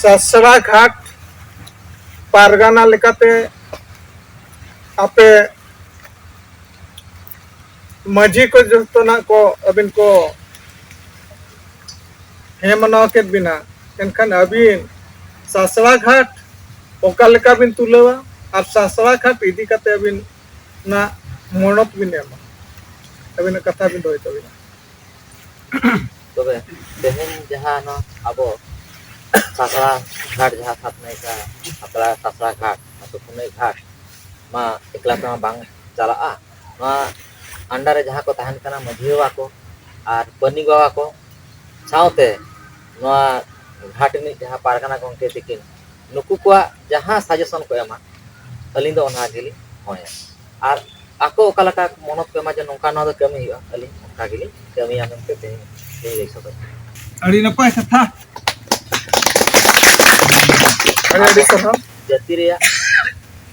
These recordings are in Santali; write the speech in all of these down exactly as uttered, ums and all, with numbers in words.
ᱥᱟᱥᱲᱟ ᱜᱷᱟᱴ ᱯᱟᱨᱜᱟᱱᱟ ᱞᱮᱠᱟᱛᱮ ᱟᱯᱮ ᱢᱟᱹᱡᱷᱤ ᱠᱚ ᱡᱚᱛᱚᱱᱟᱜ ᱠᱚ ᱟᱹᱵᱤᱱ ᱠᱚ ᱦᱮᱸ ᱢᱟᱱᱟᱣ ᱠᱮᱫ ᱵᱤᱱᱟ, ᱮᱱᱠᱷᱟᱱ ᱟᱹᱵᱤᱱ ᱥᱟᱥᱲᱟ ᱜᱷᱟᱴ ᱚᱠᱟ ᱞᱮᱠᱟ ᱵᱤᱱ ᱛᱩᱞᱟᱹᱣᱟ ᱟᱨ ᱥᱟᱥᱲᱟ ᱜᱷᱟᱴ ᱤᱫᱤ ᱠᱟᱛᱮ ᱟᱹᱵᱤᱱ ᱚᱱᱟ ᱢᱚᱱᱚᱛ ᱵᱤᱱ ᱮᱢᱟ, ᱟᱹᱵᱤᱱᱟᱜ ᱠᱟᱛᱷᱟ ᱵᱤᱱ ᱫᱚᱦᱚᱭ ᱛᱟᱹᱵᱤᱱᱟ᱾ ᱛᱚᱵᱮ ᱛᱮᱦᱮᱧ ᱡᱟᱦᱟᱸ ᱱᱚᱣᱟ ᱟᱵᱚ ᱥᱟᱥᱲᱟ ᱜᱷᱟᱴ, ᱡᱟᱦᱟᱸ ᱥᱟᱛ ᱱᱟᱹᱭᱠᱟ ᱥᱟᱥᱲᱟ, ᱥᱟᱥᱲᱟ ᱜᱷᱟᱴ, ᱟᱹᱛᱩ ᱯᱩᱱᱟᱹᱭ ᱜᱷᱟᱴ ᱢᱟ ᱮᱠᱞᱟ ᱛᱮᱢᱟ ᱵᱟᱝ ᱪᱟᱞᱟᱜᱼᱟ᱾ ᱱᱚᱣᱟ under ᱨᱮ ᱡᱟᱦᱟᱸ ᱠᱚ ᱛᱟᱦᱮᱱ ᱠᱟᱱᱟ ᱢᱟᱹᱡᱷᱤ ᱵᱟᱵᱟ ᱠᱚ ᱟᱨ ᱯᱟᱹᱱᱤ ᱵᱟᱵᱟ ᱠᱚ ᱥᱟᱶᱛᱮ ᱱᱚᱣᱟ ᱜᱷᱟᱴ ᱨᱤᱱᱤᱡ ᱡᱟᱦᱟᱸ ᱯᱟᱨᱜᱟᱱᱟ ᱜᱚᱢᱠᱮ ᱛᱤᱠᱤᱱ, ᱱᱩᱠᱩ ᱠᱚᱣᱟᱜ ᱡᱟᱦᱟᱸ suggestion ᱠᱚ ᱮᱢᱟ, ᱟᱹᱞᱤᱧ ᱫᱚ ᱚᱱᱟ ᱜᱮᱞᱤᱧ ᱦᱚᱦᱚᱭᱟ᱾ ᱟᱨ ᱟᱠᱚ ᱚᱠᱟ ᱞᱮᱠᱟ ᱢᱚᱱᱚᱛ ᱠᱚ ᱮᱢᱟ ᱡᱮ ᱱᱚᱝᱠᱟ ᱱᱚᱣᱟ ᱫᱚ ᱠᱟᱹᱢᱤ ᱦᱩᱭᱩᱜᱼᱟ, ᱟᱹᱞᱤᱧ ᱚᱱᱠᱟ ᱜᱮᱞᱤᱧ ᱠᱟᱹᱢᱤᱭᱟ ᱢᱮᱱᱛᱮ ᱛᱮᱦᱮᱧ ᱞᱤᱧ ᱞᱟᱹᱭ ᱥᱚᱫᱚᱨ᱾ ᱟᱹᱰᱤ ᱱᱟᱯᱟᱭ ᱠᱟᱛᱷᱟ᱾ ᱟᱹᱰᱤ ᱟᱹᱰᱤ ᱥᱟᱨᱦᱟᱣ᱾ ᱡᱟᱹᱛᱤ ᱨᱮᱭᱟᱜ,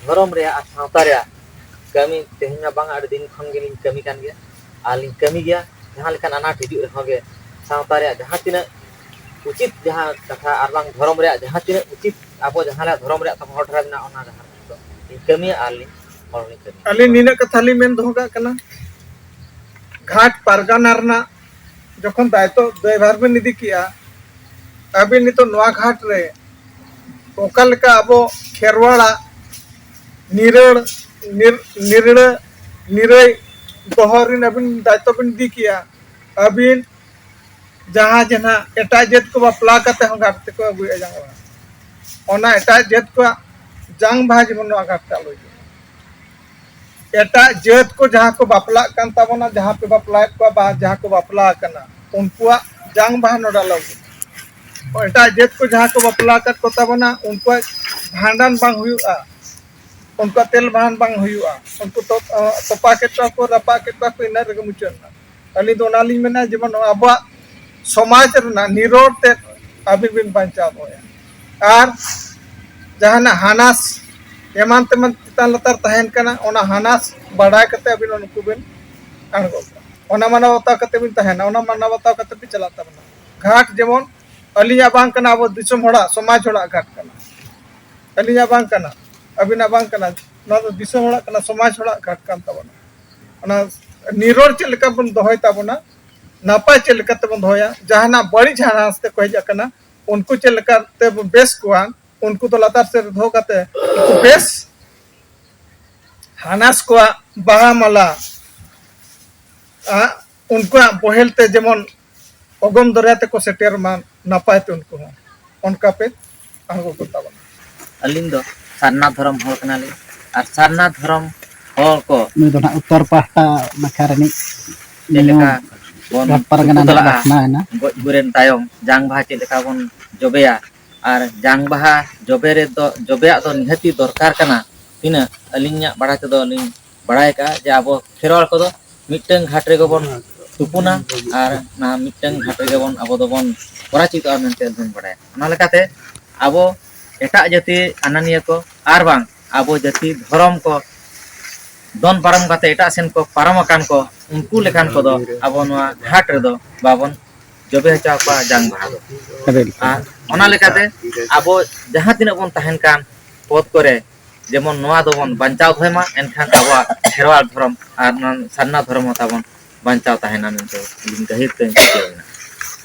ᱫᱷᱚᱨᱚᱢ ᱨᱮᱭᱟᱜ ᱟᱨ ᱥᱟᱶᱛᱟ ᱨᱮᱭᱟᱜ ᱠᱟᱹᱢᱤ ᱛᱮᱦᱮᱧ ᱢᱟ ᱵᱟᱝ, ᱟᱹᱰᱤ ᱫᱤᱱ ᱠᱷᱚᱱ ᱜᱮᱞᱤᱧ ᱠᱟᱹᱢᱤ ᱠᱟᱱ ᱜᱮᱭᱟ ᱟᱨ ᱞᱤᱧ ᱠᱟᱹᱢᱤ ᱜᱮᱭᱟ᱾ ᱡᱟᱦᱟᱸ ᱞᱮᱠᱟᱱ ᱟᱱᱟᱴ ᱦᱤᱡᱩᱜ ᱨᱮᱦᱚᱸ ᱜᱮ ᱥᱟᱶᱛᱟ ᱨᱮᱭᱟᱜ ᱡᱟᱦᱟᱸ ᱛᱤᱱᱟᱹᱜ ᱩᱪᱤᱛ ᱡᱟᱦᱟᱸ ᱠᱟᱛᱷᱟ ᱟᱨ ᱵᱟᱝ ᱫᱷᱚᱨᱚᱢ ᱨᱮᱭᱟᱜ ᱡᱟᱦᱟᱸ ᱛᱤᱱᱟᱹᱜ ᱩᱪᱤᱛ ᱟᱵᱚ ᱡᱟᱦᱟᱸ ᱞᱮᱠᱟ ᱫᱷᱚᱨᱚᱢ ᱨᱮᱭᱟᱜ ᱛᱟᱵᱚ ᱦᱚᱨ ᱰᱟᱦᱟᱨ ᱢᱮᱱᱟᱜᱼᱟ, ᱚᱱᱟ ᱰᱟᱦᱟᱨ ᱫᱚ ᱞᱤᱧ ᱠᱟᱹᱢᱤᱭᱟ ᱟᱨ ᱞᱤᱧ ᱦᱚᱲ ᱞᱤᱧ ᱠᱟᱹᱢᱤᱭᱟ᱾ ᱟᱹᱞᱤᱧ ᱱᱤᱱᱟᱹᱜ ᱠᱟᱛᱷᱟ ᱞᱤᱧ ᱢᱮᱱ ᱫᱚᱦᱚ ᱠᱟᱜ ᱠᱟᱱᱟ, ᱜᱷᱟᱴ ᱯᱟᱨᱜᱟᱱᱟ ᱨᱮᱱᱟᱜ ᱡᱚᱠᱷᱚᱱ ᱫᱟᱭᱤᱛᱛᱚ ᱫᱟᱭᱵᱷᱟᱨ ᱵᱤᱱ ᱤᱫᱤ ᱠᱮᱜᱼᱟ, ᱟᱹᱵᱤᱱ ᱱᱤᱛᱚᱜ ᱱᱚᱣᱟ ᱜᱷᱟᱴ ᱨᱮ ᱚᱠᱟ ᱞᱮᱠᱟ ᱟᱵᱚ ᱠᱷᱮᱨᱣᱟᱲᱟᱜ ᱱᱤᱨᱟᱹᱲ ᱱᱤᱨ- ᱱᱤᱨᱲᱟᱹ ᱱᱤᱨᱟᱹᱭ ᱫᱚᱦᱚ ᱨᱮᱱ ᱟᱹᱵᱤᱱ ᱫᱟᱭᱤᱛᱛᱚ ᱵᱤᱱ ᱤᱫᱤ ᱠᱮᱜᱼᱟ, ᱟᱹᱵᱤᱱ ᱡᱟᱦᱟᱸ ᱡᱮ ᱱᱟᱦᱟᱜ ᱮᱴᱟᱜ ᱡᱟᱹᱛ ᱠᱚ ᱵᱟᱯᱞᱟ ᱠᱟᱛᱮ ᱦᱚᱸ ᱜᱷᱟᱴ ᱛᱮᱠᱚ ᱟᱹᱜᱩᱭᱮᱫᱼᱟ ᱡᱟᱝ ᱵᱟᱦᱟ, ᱚᱱᱟ ᱮᱴᱟᱜ ᱡᱟᱹᱛ ᱠᱚᱣᱟᱜ ᱡᱟᱝ ᱵᱟᱦᱟ ᱡᱮᱢᱚᱱ ᱱᱚᱣᱟ ᱜᱷᱟᱴ ᱛᱮ ᱟᱞᱚ ᱦᱤᱡᱩᱜ᱾ ᱮᱴᱟᱜ ᱡᱟᱹᱛ ᱠᱚ ᱡᱟᱦᱟᱸ ᱠᱚ ᱵᱟᱯᱞᱟᱜ ᱠᱟᱱ ᱛᱟᱵᱚᱱᱟ, ᱡᱟᱦᱟᱸ ᱯᱮ ᱵᱟᱯᱞᱟᱭᱮᱫ ᱠᱚᱣᱟ ᱵᱟ ᱡᱟᱦᱟᱸ ᱠᱚ ᱵᱟᱯᱞᱟ ᱟᱠᱟᱱᱟ, ᱩᱱᱠᱩᱣᱟᱜ ᱡᱟᱝ ᱵᱟᱦᱟ ᱱᱚᱰᱮ ᱟᱞᱚ ᱦᱤᱡᱩᱜ᱾ ᱮᱴᱟᱜ ᱡᱟᱹᱛ ᱠᱚ ᱡᱟᱦᱟᱸ ᱠᱚ ᱵᱟᱯᱞᱟ ᱟᱠᱟᱫ ᱠᱚ ᱛᱟᱵᱚᱱᱟ, ᱩᱱᱠᱩᱣᱟᱜ ᱵᱷᱟᱸᱰᱟᱱ ᱵᱟᱝ ᱦᱩᱭᱩᱜᱼᱟ, ᱩᱱᱠᱩᱣᱟᱜ ᱛᱮᱞ ᱵᱷᱟᱸᱰᱟᱱ ᱵᱟᱝ ᱦᱩᱭᱩᱜᱼᱟ, ᱩᱱᱠᱩ ᱛᱚ-, ᱛᱚᱯᱟ ᱠᱮᱫ ᱠᱚᱣᱟ ᱠᱚ, ᱨᱟᱯᱟᱜ ᱠᱮᱫ ᱠᱚᱣᱟ ᱠᱚ, ᱤᱱᱟᱹ ᱨᱮᱜᱮ ᱢᱩᱪᱟᱹᱫ ᱮᱱᱟ᱾ ᱟᱹᱞᱤᱧ ᱫᱚ ᱚᱱᱟᱞᱤᱧ ᱢᱮᱱᱟ, ᱡᱮᱢᱚᱱ ᱱᱚᱣᱟ ᱟᱵᱚᱣᱟᱜ ᱥᱚᱢᱟᱡᱽ ᱨᱮᱱᱟᱜ ᱱᱤᱨᱚᱲ ᱛᱮᱫ ᱟᱹᱵᱤᱱ ᱵᱤᱱ ᱵᱟᱧᱪᱟᱣ ᱫᱚᱦᱚᱭᱟ᱾ ᱟᱨ ᱡᱟᱦᱟᱱᱟᱜ ᱦᱟᱱᱟᱥ ᱮᱢᱟᱱ ᱛᱮᱢᱟᱱ ᱪᱮᱛᱟᱱ ᱞᱟᱛᱟᱨ ᱛᱟᱦᱮᱱ ᱠᱟᱱᱟ, ᱚᱱᱟ ᱦᱟᱱᱟᱥ ᱵᱟᱰᱟᱭ ᱠᱟᱛᱮ ᱟᱹᱵᱤᱱ ᱩᱱᱠᱩ ᱵᱤᱱ ᱟᱬᱜᱚ ᱠᱚᱣᱟ᱾ ᱚᱱᱟ ᱢᱟᱱᱟᱣ ᱵᱟᱛᱟᱣ ᱠᱟᱛᱮ ᱵᱤᱱ ᱛᱟᱦᱮᱱᱟ, ᱚᱱᱟ ᱢᱟᱱᱟᱣ ᱵᱟᱛᱟᱣ ᱠᱟᱛᱮ ᱵᱤᱱ ᱪᱟᱞᱟᱜ ᱛᱟᱵᱚᱱᱟ᱾ ᱜᱷᱟᱴ ᱡᱮᱢᱚᱱ ᱟᱹᱞᱤᱧᱟᱜ ᱵᱟᱝ ᱠᱟᱱᱟ, ᱟᱵᱚ ᱫᱤᱥᱚᱢ ᱦᱚᱲᱟᱜ, ᱥᱚᱢᱟᱡᱽ ᱦᱚᱲᱟᱜ ᱜᱷᱟᱴ ᱠᱟᱱᱟ᱾ ᱟᱹᱞᱤᱧᱟᱜ ᱵᱟᱝ ᱠᱟᱱᱟ, ᱟᱹᱵᱤᱱᱟᱜ ᱵᱟᱝ ᱠᱟᱱᱟ, ᱱᱚᱣᱟ ᱫᱚ ᱫᱤᱥᱚᱢ ᱦᱚᱲᱟᱜ ᱠᱟᱱᱟ, ᱥᱚᱢᱟᱡᱽ ᱦᱚᱲᱟᱜ ᱜᱷᱟᱴ ᱠᱟᱱ ᱛᱟᱵᱚᱱᱟ᱾ ᱚᱱᱟ ᱱᱤᱨᱚᱲ ᱪᱮᱫ ᱞᱮᱠᱟ ᱵᱚᱱ ᱫᱚᱦᱚᱭ ᱛᱟᱵᱚᱱᱟ, ᱱᱟᱯᱟᱭ ᱪᱮᱫ ᱞᱮᱠᱟ ᱛᱮᱵᱚᱱ ᱫᱚᱦᱚᱭᱟ, ᱡᱟᱦᱟᱱᱟᱜ ᱵᱟᱹᱲᱤᱡ ᱦᱟᱱᱟᱥ ᱛᱮᱠᱚ ᱦᱮᱡ ᱟᱠᱟᱱᱟ, ᱩᱱᱠᱩ ᱪᱮᱫ ᱞᱮᱠᱟ ᱛᱮᱵᱚᱱ ᱵᱮᱥ ᱠᱚᱣᱟ, ᱩᱱᱠᱩ ᱫᱚ ᱞᱟᱛᱟᱨ ᱥᱮᱫ ᱨᱮ ᱫᱚᱦᱚ ᱠᱟᱛᱮ ᱩᱱᱠᱩ ᱵᱮᱥ ᱦᱟᱱᱟᱥ ᱠᱚᱣᱟᱜ ᱵᱟᱦᱟ ᱢᱟᱞᱟ, ᱟᱜ, ᱩᱱᱠᱩᱣᱟᱜ ᱵᱚᱦᱮᱞ ᱛᱮ ᱡᱮᱢᱚᱱ ᱚᱜᱚᱢ ᱫᱚᱨᱭᱟ ᱛᱮᱠᱚ ᱥᱮᱴᱮᱨ ᱢᱟ, ᱱᱟᱯᱟᱭ ᱛᱮ ᱩᱱᱠᱩ ᱦᱚᱸ ᱚᱱᱠᱟ ᱯᱮ ᱟᱬᱜᱚ ᱠᱚ ᱛᱟᱵᱚᱱᱟ᱾ ᱟᱹᱞᱤᱧ ᱫᱚ ᱥᱟᱨᱱᱟ ᱫᱷᱚᱨᱚᱢ ᱦᱚᱲ ᱠᱟᱱᱟᱞᱤᱧ, ᱟᱨ ᱥᱟᱨᱱᱟ ᱫᱷᱚᱨᱚᱢ ᱦᱚᱲ ᱠᱚ ᱱᱩᱭ ᱫᱚ ᱱᱟᱦᱟᱜ ᱩᱛᱛᱚᱨ ᱯᱟᱦᱴᱟ ᱱᱟᱠᱷᱟ ᱨᱤᱱᱤᱡ ᱪᱮᱫ ᱞᱮᱠᱟ ᱵᱚᱱ ᱜᱷᱟᱴ ᱯᱟᱨᱜᱟᱱᱟ ᱛᱩᱯᱩ ᱱᱟᱦᱟᱜ ᱛᱟᱞᱟᱜᱼᱟ, ᱵᱟᱥᱱᱟᱣ ᱮᱱᱟ᱾ ᱜᱚᱡ ᱜᱩᱨᱮᱱ ᱛᱟᱭᱚᱢ ᱡᱟᱝ ᱵᱟᱦᱟ ᱪᱮᱫ ᱞᱮᱠᱟ ᱵᱚᱱ ᱡᱚᱵᱮᱭᱟ, ᱟᱨ ᱡᱟᱝ ᱵᱟᱦᱟ ᱡᱚᱵᱮ ᱨᱮᱫᱚ, ᱡᱚᱵᱮᱭᱟᱜ ᱫᱚ ᱱᱤᱦᱟᱹᱛᱤ ᱫᱚᱨᱠᱟᱨ ᱠᱟᱱᱟ᱾ ᱛᱤᱱᱟᱹᱜ ᱟᱹᱞᱤᱧᱟᱜ ᱵᱟᱲᱟᱭ ᱛᱮᱫᱚ ᱞᱤᱧ ᱵᱟᱲᱟᱭ ᱠᱟᱜᱼᱟ ᱡᱮ ᱟᱵᱚ ᱠᱷᱮᱨᱣᱟᱲ ᱠᱚᱫᱚ ᱢᱤᱫᱴᱟᱝ ᱜᱷᱟᱴ ᱨᱮᱜᱮ ᱵᱚᱱ ᱛᱩᱯᱩᱱᱟ, ᱟᱨ ᱚᱱᱟ ᱢᱤᱫᱴᱟᱝ ᱜᱷᱟᱴ ᱨᱮᱜᱮ ᱵᱚᱱ, ᱟᱵᱚ ᱫᱚᱵᱚᱱ ᱯᱚᱨᱟᱪᱤᱛᱚᱜᱼᱟ ᱢᱮᱱᱛᱮ ᱟᱹᱞᱤᱧ ᱵᱟᱲᱟᱭᱟ᱾ ᱚᱱᱟ ᱞᱮᱠᱟᱛᱮ ᱟᱵᱚ ᱮᱴᱟᱜ ᱡᱟᱹᱛᱤ ᱟᱱᱟᱱᱤᱭᱟᱹ ᱠᱚ ᱟᱨ ᱵᱟᱝ ᱟᱵᱚ ᱡᱟᱹᱛᱤ ᱫᱷᱚᱨᱚᱢ ᱠᱚ ᱫᱚᱱ ᱯᱟᱨᱚᱢ ᱠᱟᱛᱮ ᱮᱴᱟᱜ ᱥᱮᱱ ᱠᱚ ᱯᱟᱨᱚᱢ ᱟᱠᱟᱱ ᱠᱚ, ᱩᱱᱠᱩ ᱞᱮᱠᱟᱱ ᱠᱚᱫᱚ ᱟᱵᱚ ᱱᱚᱣᱟ ᱜᱷᱟᱴ ᱨᱮᱫᱚ ᱵᱟᱵᱚᱱ ᱡᱚᱵᱮ ᱦᱚᱪᱚ ᱟᱠᱚᱣᱟ ᱡᱟᱝ ᱵᱟᱦᱟ ᱫᱚ᱾ ᱟᱨ ᱚᱱᱟ ᱞᱮᱠᱟᱛᱮ ᱟᱵᱚ ᱡᱟᱦᱟᱸ ᱛᱤᱱᱟᱹᱜ ᱵᱚᱱ ᱛᱟᱦᱮᱱ ᱠᱟᱱ ᱯᱚᱫᱽ ᱠᱚᱨᱮ, ᱡᱮᱢᱚᱱ ᱱᱚᱣᱟ ᱫᱚᱵᱚᱱ ᱵᱟᱧᱪᱟᱣ ᱫᱚᱦᱚᱭ ᱢᱟ, ᱮᱱᱠᱷᱟᱱ ᱟᱵᱚᱣᱟᱜ ᱠᱷᱮᱨᱣᱟᱲ ᱫᱷᱚᱨᱚᱢ ᱟᱨ ᱱᱚᱣᱟ ᱥᱟᱨᱱᱟ ᱫᱷᱚᱨᱚᱢ ᱦᱚᱸ ᱛᱟᱵᱚᱱ ᱵᱟᱧᱪᱟᱣ ᱛᱟᱦᱮᱱᱟ ᱢᱮᱱᱛᱮ ᱤᱧ ᱜᱟᱹᱦᱤᱨ ᱛᱮᱧ ᱯᱟᱹᱛᱭᱟᱹᱣ ᱮᱱᱟ᱾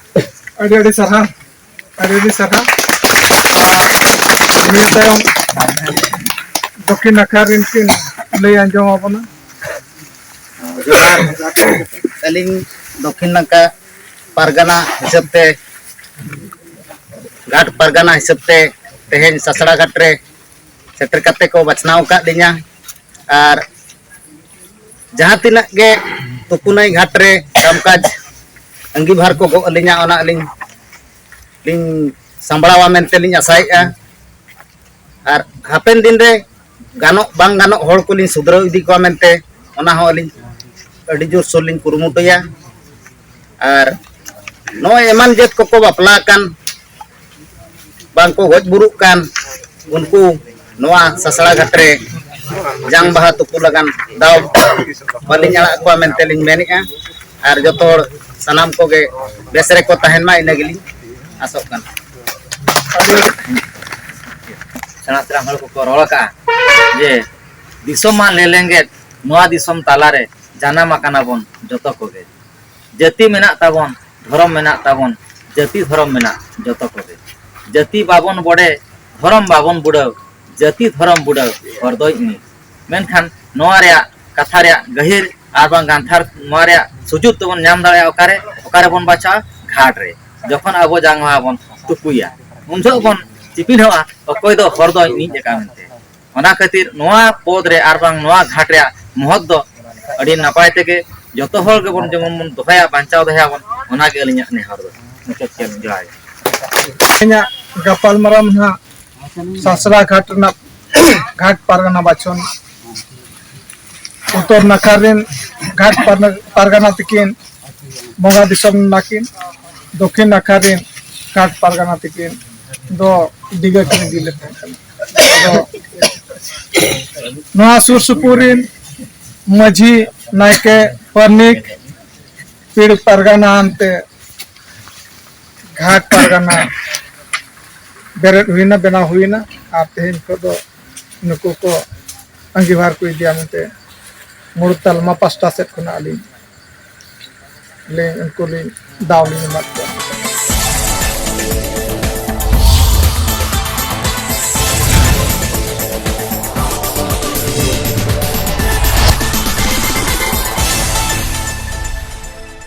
ᱟᱹᱰᱤ ᱟᱹᱰᱤ ᱥᱟᱨᱦᱟᱣ, ᱟᱹᱰᱤ ᱟᱹᱰᱤ ᱥᱟᱨᱦᱟᱣ᱾ ᱱᱤᱭᱟᱹ ᱛᱟᱭᱚᱢ ᱫᱚᱠᱷᱤᱱ ᱱᱟᱠᱷᱟ ᱨᱮᱱ ᱠᱤᱱ ᱞᱟᱹᱭ ᱟᱸᱡᱚᱢ ᱟᱵᱚᱱᱟ᱾ ᱡᱚᱦᱟᱨ᱾ ᱟᱹᱞᱤᱧ ᱫᱚᱠᱷᱤᱱ ᱱᱟᱠᱷᱟ ᱯᱟᱨᱜᱟᱱᱟ ᱦᱤᱥᱟᱹᱵ ᱛᱮ, ᱜᱷᱟᱴ ᱯᱟᱨᱜᱟᱱᱟ ᱦᱤᱥᱟᱹᱵ ᱛᱮ ᱛᱮᱦᱮᱧ ᱥᱟᱥᱲᱟ ᱜᱷᱟᱴ ᱨᱮ ᱥᱮᱴᱮᱨ ᱠᱟᱛᱮ ᱠᱚ ᱵᱟᱪᱷᱱᱟᱣ ᱟᱠᱟᱫ ᱞᱤᱧᱟ᱾ ᱟᱨ ᱡᱟᱦᱟᱸ ᱛᱤᱱᱟᱹᱜ ᱜᱮ ᱛᱩᱯᱩᱱᱟᱹᱭ ᱜᱷᱟᱴ ᱨᱮ ᱠᱟᱢ ᱠᱟᱡᱽ ᱟᱹᱜᱤᱵᱷᱟᱨ ᱠᱚ ᱜᱚᱜ ᱟᱹᱞᱤᱧᱟ, ᱚᱱᱟ ᱟᱹᱞᱤᱧ ᱞᱤᱧ ᱥᱟᱢᱵᱲᱟᱣᱟ ᱢᱮᱱᱛᱮ ᱞᱤᱧ ᱟᱥᱟᱭᱮᱫᱼᱟ᱾ ᱟᱨ ᱦᱟᱯᱮᱱ ᱫᱤᱱ ᱨᱮ ᱜᱟᱱᱚᱜ ᱵᱟᱝ ᱜᱟᱱᱚᱜ ᱦᱚᱲ ᱠᱚᱞᱤᱧ ᱥᱩᱫᱷᱨᱟᱹᱣ ᱤᱫᱤ ᱠᱚᱣᱟ ᱢᱮᱱᱛᱮ, ᱚᱱᱟ ᱦᱚᱸ ᱟᱹᱞᱤᱧ ᱟᱹᱰᱤ ᱡᱳᱨᱥᱳᱨ ᱞᱤᱧ ᱠᱩᱨᱩᱢᱩᱴᱩᱭᱟ᱾ ᱟᱨ ᱱᱚᱜᱼᱚᱭ ᱮᱢᱟᱱ ᱡᱟᱹᱛ ᱠᱚᱠᱚ ᱵᱟᱯᱞᱟ ᱟᱠᱟᱱ, ᱵᱟᱝ ᱠᱚ ᱜᱚᱡ ᱵᱩᱨᱩᱜ ᱠᱟᱱ, ᱩᱱᱠᱩ ᱱᱚᱣᱟ ᱥᱟᱥᱲᱟ ᱜᱷᱟᱴ ᱨᱮ ᱡᱟᱝ ᱵᱟᱦᱟ ᱛᱩᱯᱩ ᱞᱟᱜᱟᱱ ᱫᱟᱣ ᱵᱟᱹᱞᱤᱧ ᱟᱲᱟᱜ ᱠᱚᱣᱟ ᱢᱮᱱᱛᱮ ᱞᱤᱧ ᱢᱮᱱᱮᱫᱼᱟ᱾ ᱟᱨ ᱡᱚᱛᱚ ᱦᱚᱲ ᱥᱟᱱᱟᱢ ᱠᱚᱜᱮ ᱵᱮᱥ ᱨᱮᱠᱚ ᱛᱟᱦᱮᱱ ᱢᱟ, ᱤᱱᱟᱹ ᱜᱮᱞᱤᱧ ᱟᱥᱚᱜ ᱠᱟᱱᱟ᱾ ᱥᱮᱬᱟ ᱥᱮᱬᱟ ᱦᱚᱲ ᱠᱚᱠᱚ ᱨᱚᱲ ᱟᱠᱟᱫᱼᱟ ᱡᱮ ᱫᱤᱥᱚᱢ ᱢᱟ ᱞᱮᱞᱮᱝᱜᱮᱫ, ᱱᱚᱣᱟ ᱫᱤᱥᱚᱢ ᱛᱟᱞᱟᱨᱮ ᱡᱟᱱᱟᱢ ᱟᱠᱟᱱᱟ ᱵᱚᱱ ᱡᱚᱛᱚ ᱠᱚᱜᱮ᱾ ᱡᱟᱹᱛᱤ ᱢᱮᱱᱟᱜ ᱛᱟᱵᱚᱱ, ᱫᱷᱚᱨᱚᱢ ᱢᱮᱱᱟᱜ ᱛᱟᱵᱚᱱ, ᱡᱟᱹᱛᱤ ᱫᱷᱚᱨᱚᱢ ᱢᱮᱱᱟᱜ ᱡᱚᱛᱚ ᱠᱚᱜᱮ᱾ ᱡᱟᱹᱛᱤ ᱵᱟᱵᱚᱱ ᱵᱚᱰᱮ, ᱫᱷᱚᱨᱚᱢ ᱵᱟᱵᱚᱱ ᱵᱩᱰᱟᱹᱣ, ᱡᱟᱹᱛᱤ ᱫᱷᱚᱨᱚᱢ ᱵᱩᱰᱟᱹᱣ ᱦᱚᱨ ᱫᱚᱭ ᱩᱱᱤ᱾ ᱢᱮᱱᱠᱷᱟᱱ ᱱᱚᱣᱟ ᱨᱮᱭᱟᱜ ᱠᱟᱛᱷᱟ ᱨᱮᱭᱟᱜ ᱜᱟᱹᱦᱤᱨ ᱟᱨ ᱵᱟᱝ ᱜᱟᱱᱛᱷᱟᱨ ᱱᱚᱣᱟ ᱨᱮᱭᱟᱜ ᱥᱩᱡᱩᱜ ᱫᱚᱵᱚᱱ ᱧᱟᱢ ᱫᱟᱲᱮᱭᱟᱜᱼᱟ ᱚᱠᱟᱨᱮ? ᱚᱠᱟᱨᱮ ᱵᱚᱱ ᱵᱟᱪᱷᱟᱣᱟ? ᱜᱷᱟᱴ ᱨᱮ᱾ ᱡᱚᱠᱷᱚᱱ ᱟᱵᱚ ᱡᱟᱸᱜᱟ ᱵᱚᱱ ᱛᱩᱯᱩᱭᱟ, ᱩᱱ ᱡᱚᱦᱚᱜ ᱵᱚᱱ ᱪᱤᱯᱤᱱᱚᱜᱼᱟ ᱚᱠᱚᱭ ᱫᱚ ᱦᱚᱨ ᱫᱚᱭ ᱤᱧ ᱟᱠᱟᱫ ᱢᱮᱱᱛᱮ᱾ ᱚᱱᱟ ᱠᱷᱟᱹᱛᱤᱨ ᱱᱚᱣᱟ ᱯᱚᱫᱽ ᱨᱮ ᱟᱨ ᱵᱟᱝ ᱱᱚᱣᱟ ᱜᱷᱟᱴ ᱨᱮᱭᱟᱜ ᱢᱚᱦᱚᱛ ᱫᱚ ᱟᱹᱰᱤ ᱱᱟᱯᱟᱭ ᱛᱮᱜᱮ ᱡᱚᱛᱚ ᱦᱚᱲ ᱜᱮᱵᱚᱱ ᱡᱮᱢᱚᱱ ᱵᱚᱱ ᱫᱚᱦᱚᱭᱟ, ᱵᱟᱧᱪᱟᱣ ᱫᱚᱦᱚᱭᱟᱵᱚᱱ, ᱚᱱᱟᱜᱮ ᱟᱹᱞᱤᱧᱟᱜ ᱱᱮᱦᱚᱨ ᱫᱚ᱾ ᱢᱩᱪᱟᱹᱫ ᱠᱮᱫ ᱞᱤᱧ, ᱡᱚᱦᱟᱨ ᱜᱮ᱾ ᱤᱧᱟᱹᱜ ᱜᱟᱯᱟᱞᱢᱟᱨᱟᱣ ᱱᱟᱦᱟᱜ ᱥᱟᱥᱲᱟ ᱜᱷᱟᱴ ᱨᱮᱱᱟᱜ ᱜᱷᱟᱴ ᱯᱟᱨᱜᱟᱱᱟ ᱵᱟᱪᱷᱚᱱ, ᱩᱛᱛᱚᱨ ᱱᱟᱠᱷᱟ ᱨᱮᱱ ᱜᱷᱟᱴ ᱯᱟᱨᱱᱟ-, ᱯᱟᱨᱜᱟᱱᱟ ᱛᱤᱠᱤᱱ ᱵᱚᱸᱜᱟ ᱫᱤᱥᱚᱢ ᱱᱟᱠᱤᱱ, ᱫᱚᱠᱷᱤᱱ ᱱᱟᱠᱷᱟ ᱨᱮᱱ ᱜᱷᱟᱴ ᱯᱟᱨᱜᱟᱱᱟ ᱛᱤᱠᱤᱱ ᱫᱚ ᱫᱤᱜᱷᱟᱹ ᱠᱤᱱ ᱤᱫᱤ ᱞᱮᱫ ᱛᱟᱦᱮᱸ ᱠᱟᱱᱟ᱾ ᱟᱫᱚ ᱱᱚᱣᱟ ᱥᱩᱨ ᱥᱩᱯᱩᱨ ᱨᱮᱱ ᱢᱟᱹᱡᱷᱤ, ᱱᱟᱭᱠᱮ, ᱯᱟᱨᱱᱤᱠ, ᱯᱤᱲ ᱯᱟᱨᱜᱟᱱᱟ ᱟᱱᱛᱮ ᱜᱷᱟᱴ ᱯᱟᱨᱜᱟᱱᱟ ᱵᱮᱨᱮᱫ ᱦᱩᱭᱱᱟ, ᱵᱮᱱᱟᱣ ᱦᱩᱭᱱᱟ᱾ ᱟᱨ ᱛᱮᱦᱮᱧ ᱠᱷᱚᱱ ᱫᱚ ᱱᱩᱠᱩ ᱠᱚ ᱟᱸᱜᱤᱵᱷᱟᱨ ᱠᱚ ᱤᱫᱤᱭᱟ ᱢᱮᱱᱛᱮ ᱢᱩᱬᱩᱫ ᱛᱟᱞᱢᱟ ᱯᱟᱥᱴᱟ ᱥᱮᱫ ᱠᱷᱚᱱᱟᱜ ᱟᱹᱞᱤᱧ ᱞᱤᱧ, ᱩᱱᱠᱩ ᱞᱤᱧ ᱫᱟᱣ ᱞᱤᱧ ᱮᱢᱟᱫ ᱠᱚᱣᱟ᱾